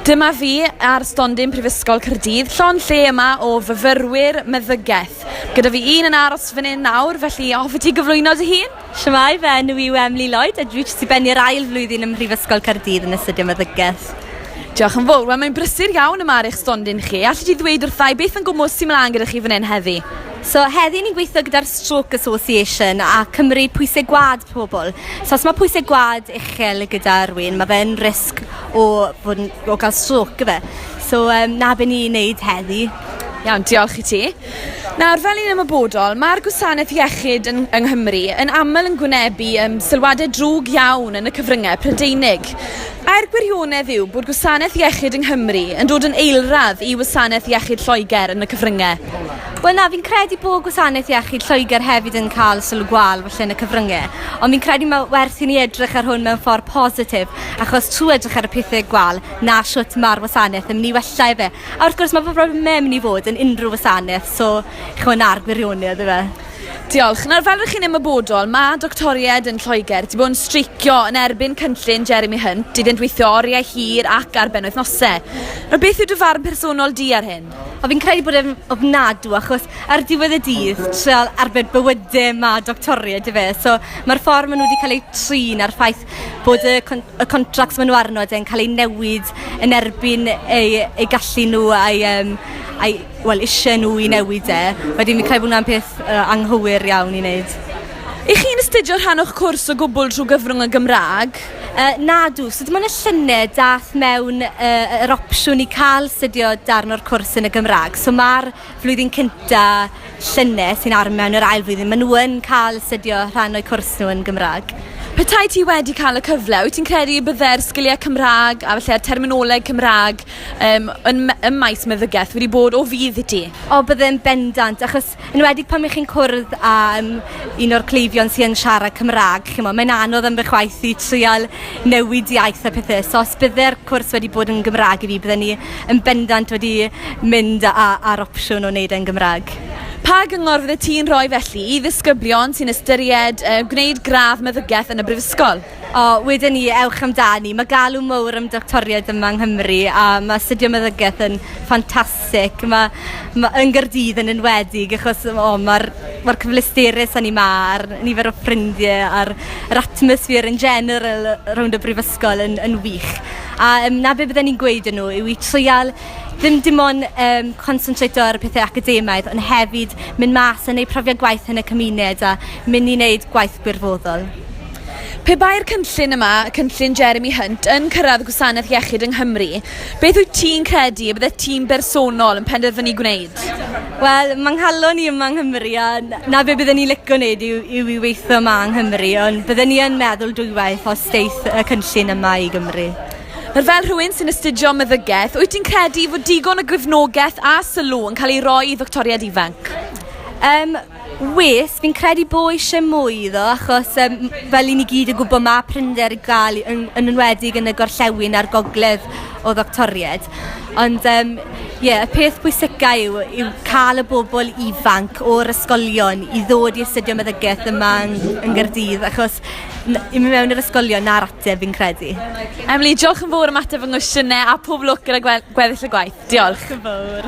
Dyma fi ar stondin Prifysgol Caerdydd, llond lle yma o fyfyrwyr meddygaeth. Gyda fi un yn aros fan hyn nawr, felly hoffet ti gyflwyno dy hun? Shwmae, fy enw i yw Emily Lloyd a dwi jyst 'di bennu'r ail flwyddyn ym Mhrifysgol Caerdydd yn astudio meddygaeth. Diolch yn fawr. Wel, mae'n brysur iawn yma ar eich stondin chi. Allet ti ddweud wrtha i beth yn gwmws sy'n mlaen gyda chi fan hyn heddi? So heddi ni'n gweithio gyda'r Stroke Association a cymryd pwysau gwad pobl. So os mae pwysau gwad uchel gyda rhywun, mae fe'n risg o, fod yn, o gael stroke ife. So um, na be ni'n neud heddi. Iawn, diolch i ti. Nawr, fel ni'n ymwybodol, mae'r gwasanaeth iechyd yn, yng Nghymru yn aml yn gwynebu um, sylwadau drwg iawn yn y cyfryngau Prydeinig. A'r gwirionedd yw bod gwasanaeth iechyd yng Nghymru yn dod yn eilradd i wasanaeth iechyd Lloegr yn y cyfryngau. Wel na, fi'n credu bod gwasanaeth iechyd Lloegr hefyd yn cael sylw gwael falle yn y cyfryngau, ond fi'n credu mae werth i ni edrych ar hwn mewn ffordd positif, achos trwy edrych ar y pethau gwael, na shwt mae'r wasanaeth yn mynd i wella ife. A wrth gwrs mae problemau mynd i fod yn unrhyw wasanaeth, so ch'mo' 'na'r gwirionedd yfe. Diolch. Nawr, fel rydych chi'n ymwybodol, mae doctoriaid yn Lloegr wedi bod yn streicio yn erbyn cynllun Jeremy Hunt iddynt weithio oriau hir ac ar benwythnosau. Nawr, beth yw dy farn personol di ar hyn? O fi'n credu bod e'n ofnadw achos ar diwedd y dydd trial arbed bywyde ma' doctoriaid yfe so ma'r ffor ma' n'w 'di ca'l eu trin a'r ffaith bod y con- y contracts ma' n'w arno de yn ca'l eu newid yn erbyn eu eu gallu n'w a'u yym a'u wel isie n'w i newid e. Wedyn fi'n credu bo' wnna'n peth yy anghywir iawn i neud. 'Ych chi'n astudio rhan o'ch cwrs o gwbl trwy gyfrwng y Gymraeg? Yy nadw, so dim ond y llynedd dath mewn yy yr opsiwn i ca'l astudio darn o'r cwrs yn y Gymra'g. So ma'r flwyddyn cynta llynedd sy'n ar mewn yr ail flwyddyn, ma' nhw yn cael astudio rhan o'u cwrs nhw yn Gymraeg. Petai ti wedi cael y cyfle, wyt ti'n credu y bydde'r sgiliau Cymraeg a falle'r terminoleg Cymraeg um, yn, ym maes meddygaeth wedi bod o fudd i ti? O, bydde'n bendant, achos yn enwedig pan 'ych chi'n cwrdd â um, un o'r cleifion sy'n siarad Cymraeg, chimod, mae'n anodd ambell waith i trial newid iaith a pethau. So os bydde'r cwrs wedi bod yn Gymraeg i fi, bydden ni yn bendant wedi mynd â'r opsiwn o wneud e'n Gymraeg. Pa gyngor fydde ti'n rhoi felly i ddisgyblion sy'n ystyried uh, gwneud gradd meddygaeth yn y brifysgol? O, wedyn ni, ewch amdani. Mae galw mowr am doctoriaid yma yng Nghymru a mae astudio meddygaeth yn ffantastig. Mae, mae yn Gaerdydd yn enwedig achos o, mae'r mae cyfleusterau sy'n ni ma a'r nifer o ffrindiau a'r yr atmosphere in general rownd y brifysgol yn, yn wych. A um, na be bydden ni'n gweud yn nhw yw i treial ddim dim ond um, concentrato ar y pethau academaidd, ond hefyd mynd mas a neud profiad gwaith yn y cymuned a mynd i wneud gwaith gwirfoddol. Pe bai'r cynllun yma, cynllun Jeremy Hunt, yn cyrraedd y gwasanaeth iechyd yng Nghymru, beth wyt ti'n credu y byddet ti'n bersonol yn penderfynu gwneud? Wel, mae nghalon i yma yng Nghymru a na be bydden ni'n licio wneud yw, yw i weithio yma yng Nghymru, ond bydden ni yn meddwl dwywaith os deith y cynllun yma i Gymru. Nawr, fel rhywun sy'n astudio meddygaeth, wyt ti'n credu fod digon o gefnogaeth a sylw yn cael ei roi i ddoctoriaid ifanc? Um, Wes, fi'n credu bo eisiau mwy iddo, achos um, fel i ni gyd yn gwybod mae prinder i gael yn, yn enwedig yn y gorllewin a'r gogledd o ddoctoried. Ond um, yeah, y peth pwysica yw, yw cael y bobl ifanc o'r ysgolion i ddod i astudio meddygaeth yma yng, yng Nghaerdydd, achos i mynd mewn i'r ysgolion na'r ateb fi'n credu. Emily, diolch yn fawr am ateb fy nghwestiynau a pob lwc gyda gweddill y gwaith. Diolch. Diolch yn fawr.